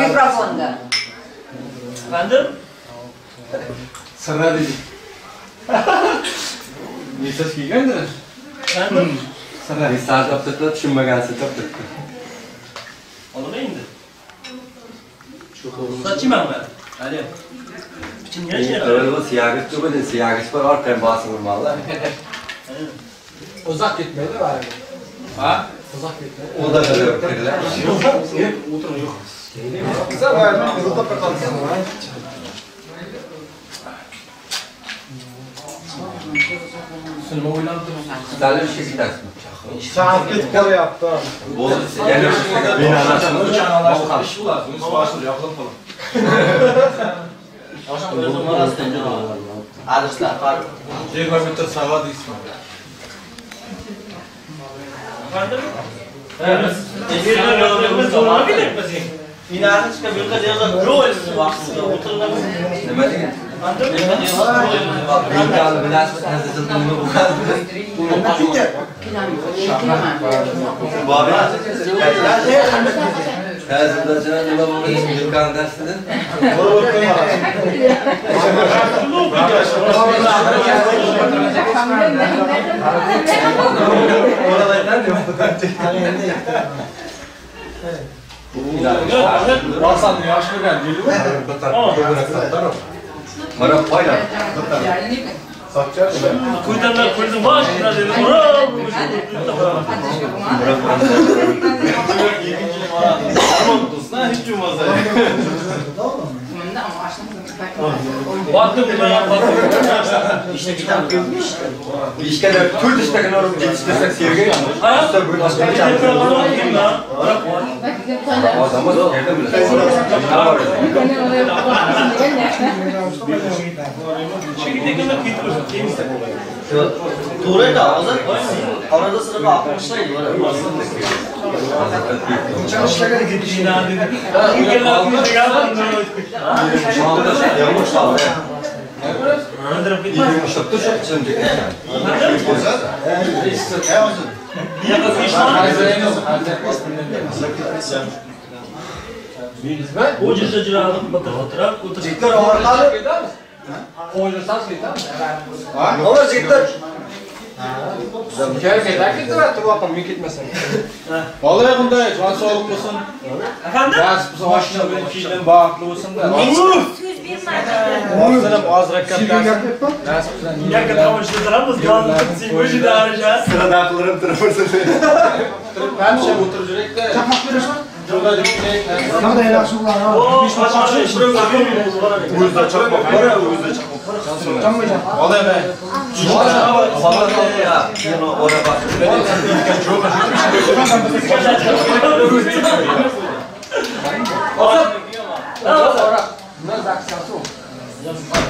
mikrofonda.
Efendim?
Sirra dedi.
Mesaj kelgandir.
Efendim?
Sirra mesaj topdi, tushunmagansi topdi.
Olma endi. Ruxsatchiman men.
Öyle bu siyagış çok öyle siyagış var arkaya basın vurmalı.
Uzak gitmeydi bari. Ha? Uzak gitmeydi.
O da kadar kırdılar.
Oturun yok. Güzel bayağı kızılda kalsın.
Salim şey gidersin.
Saat git kol yaptı.
Yani
Adresler var.
Geometri sava deysin.
Nima degan? Bilgan bilasizmi, nima bo'ladi? Tazilda nima bo'ladi? Bilgan darsida.
Hasan yaxshi bilgan deydi.
Mana payla.
Kuydanlar kuydan başına dedi. Bravo. Baktım ben baktım.
Ishga to'rt ishga norm yetishtirsak serga. Usta bu Odamız yerda
To'g'ri aytadi, hozir orada sırada 60'lar var.
Jigitlar orqali. Ola jigitlar. Gel ketadi, turib men ketmasam. Vallahi bunday jon sog'lik bo'lsin.
Efendim?
Nasib bo'lsa oshna bilan kelin baxtli bo'lsin-da.
Söz bermadi.
Og'zini ozroq kattasi. Nasib bo'lsa.
Yakın kavuşturalım.
Sırada qilib turibsiz.
Hamisha o'tirib yurakda.
Chaqmoq berasizmi?
Jo'ra yurak.
Qanday yaxshi ular.
O'zida chaqmoq bor, o'zida chaqmoq bor.
Vallahi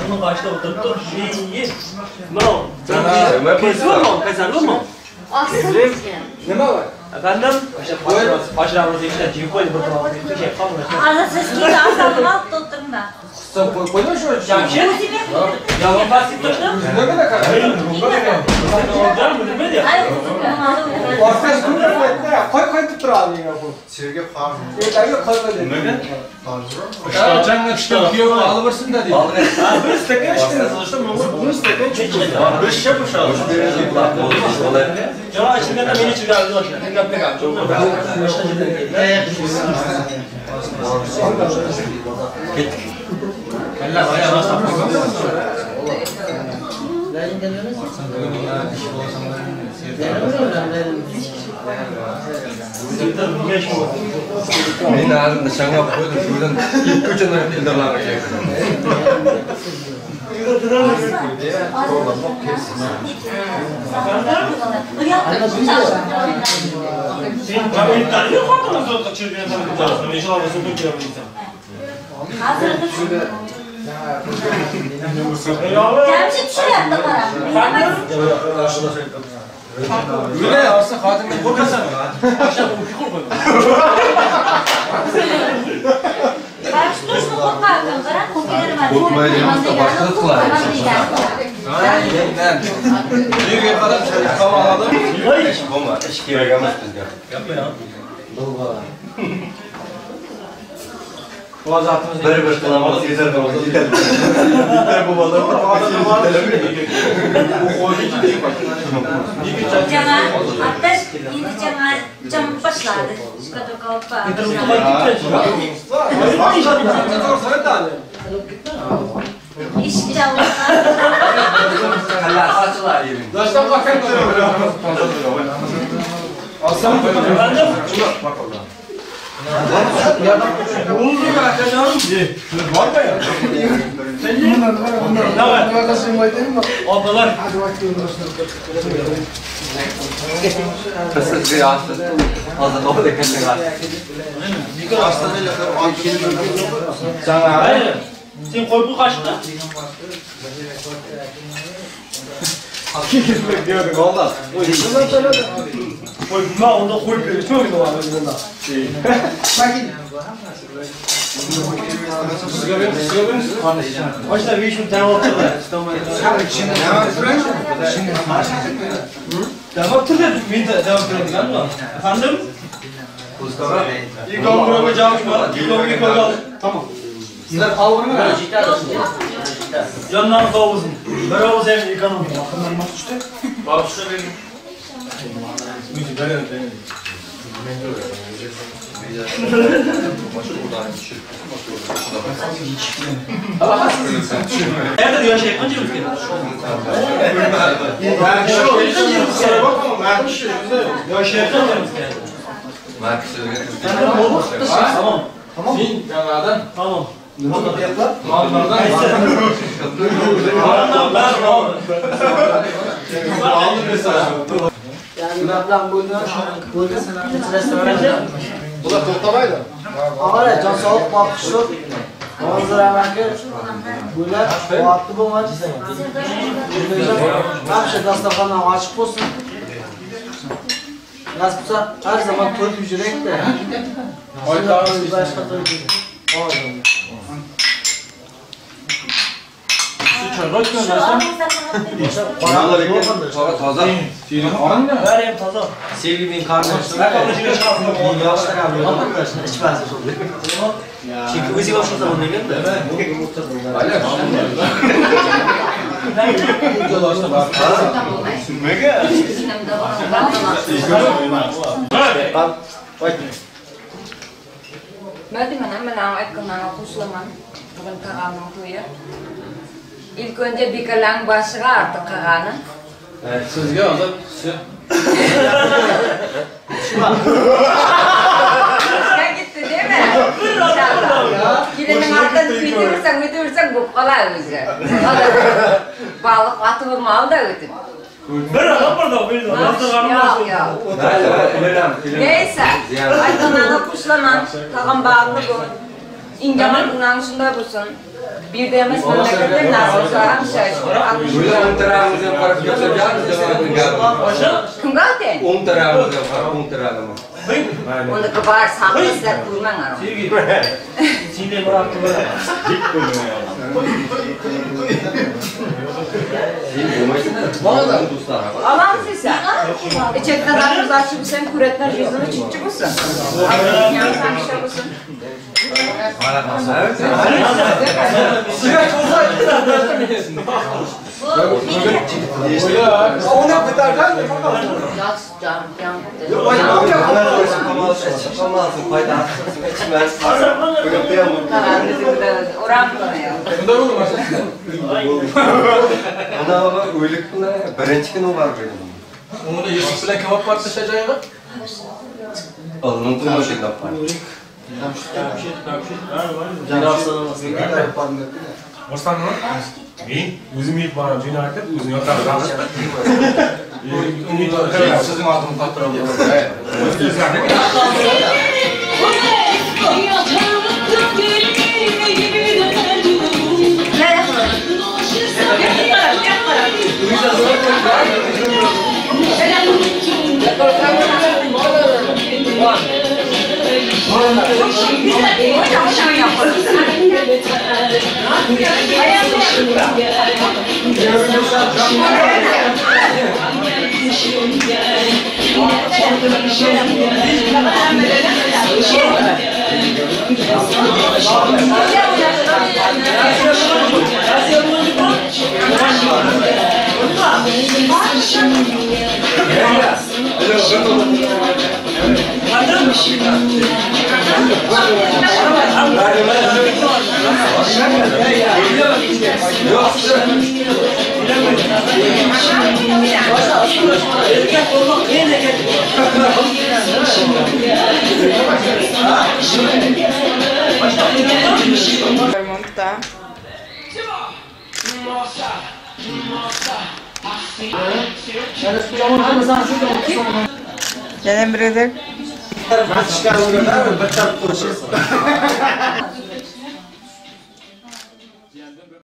Bunun başta oturttu. No. Keser mi? Keser mi?
Nima var?
Efendim? Aşağımızda işte cip koydu bir şey kalmadı.
Azat siz keyin asalni olib o'tiring-da.
Sen qo'y qo'yding shu.
Jamshid? Ya ben basit tuttum.
Ay,
Ortaya qo'y qo'y deb turadi bu.
Serga qarz.
Ertaga qo'y qo'y deb.
Ishtochangni tushgan kuyovni
olib bersin-da deydi.
Bir stakan ichdiniz, bir stakan ichdiniz. Bir shisha bo'shadi.
Cana içinden beni çıkardı.
Men hozir nishonga qo'ydim, shu yerdan ilk ko'chadan ildirlarga
Jamshid tushiryapti qarab.
Nima olsa xotinga qo'rqasan.
Jamshid qo'rqarkan, qarab, qo'rqavermadi.
Qo'rqmaydi emas, boshqa qiladi.
Uyga qarab qamon oladi.
Ish bo'lma, ish kerak emas bizga. Bir bir qilamiz, yetar bo'lmasa yetar. Yetar bo'lmasa
Jamoa, Atash endi jamoa jam boshladi. Shkatulka olib.
Ablalar.
Kısız bir aslı. Fazla ne oldu kendine
Hayır. Sen koy bu kaşıkta.
Olmaz.
Koy bunlar onda koyup veriyor. Çok var bunda. Başta bir işim devam ettirdi. Devam ettirdi. Men de devam ettirdim mi? Efendim? İlk on grubu cavış var. İlk on ilk on Tamam.
Sizler al bunu mu?
Yanlarınız olsun. Merhaba sevgili ilk hanım. Başla benim. Nerede diyor şey kaç yıl Tamam. Tamam. Sen Tamam.
Yani ablam buydu. Buydu.
Bular to'xtamaydi.
Ağara can sağlık bakışlık. Manzara amaki bular quvvatli bo'lmadi. Hamsha dasturxondan ochiq bo'lsin. Nasib bo'lsa har zamon to'yib yuraylik-da. Boshqa to'y.
Toza.
Her toza.
Sevgili kardeşim. İçmez Çünkü o'zi boshqa zamon deganda.
Mödümen hemen aytkanlarına qo'shilaman. Bugun tog'amning to'yi. İlk önce bekalarning boshiga artık qag'ani.
Sizga hozir
Ishga gitti değil mi? İnşallah. Kelinin artidan o'taversang, o'taversang bo'lib qoladi o'zi. Baliq otib urmalı da o'tib.
Bir adam burada, bir adam.
Yo'q, yo'q. Neyse, aytganlarga qo'shilaman. Tog'am bag'li bo'l. Ingaman unang shunday bo'lsin. Bir de emas mamlakatda nasib bo'lsa hamsha
Bular o'ng tarafimizga qarab
Kimga aytayın?
O'ng tarafimizga qarab, o'ng tarafimiz.
Undaki bar saqlasizlar ko'rmang aro.
Seni bıraktı böyle.
Alam size. İçeriden adamımız açıp sen kuretler yüzünü çiçek olsun. Yani sen olsun.
Birinchi kuni borib edim.
Uni Yusuf bilan kim olib bordi o'sha joyga?
Oldin qo'ymashin olib bordi.
Men o'zim yeyib boraman, jo'nab aytib, o'zini yotadi.
Sizning otimni toptiraman.
Erkek bolmak kyn eken.
Remontda. Ýene bir gezek.
Bir tarap